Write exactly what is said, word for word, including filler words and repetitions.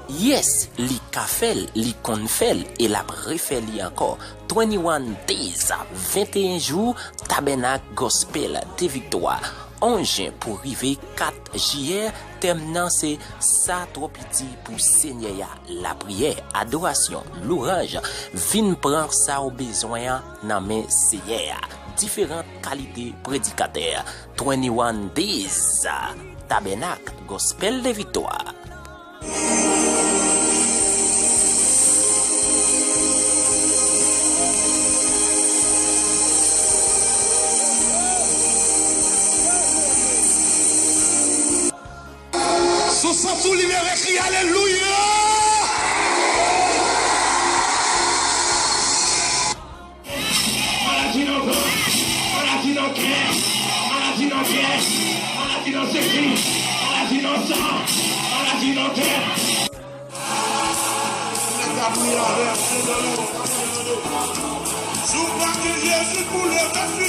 Yes, li ka fè l, li konn fè l, e l ap refè li ankò. Twenty-one Days, venteyen jou, Tabènak Gospel de Viktwa. Onz jen pou rive kat jiyè, tèm nan se Sa twò piti pou Senyè a. Lapriyè, adorasyon, louwanj, vin pran sa w bezwen an nan men Senyè a. Diferan kalite predikatè. Twenty-one Days, Tabènak Gospel de Viktwa. Si w santi w libere, kriye alelouya! Maladi nan vant, maladi nan kè, maladi nan kès, maladi nan sesi, maladi nan san, maladi nan tèt. Si w pa gen Jezi pou leve sou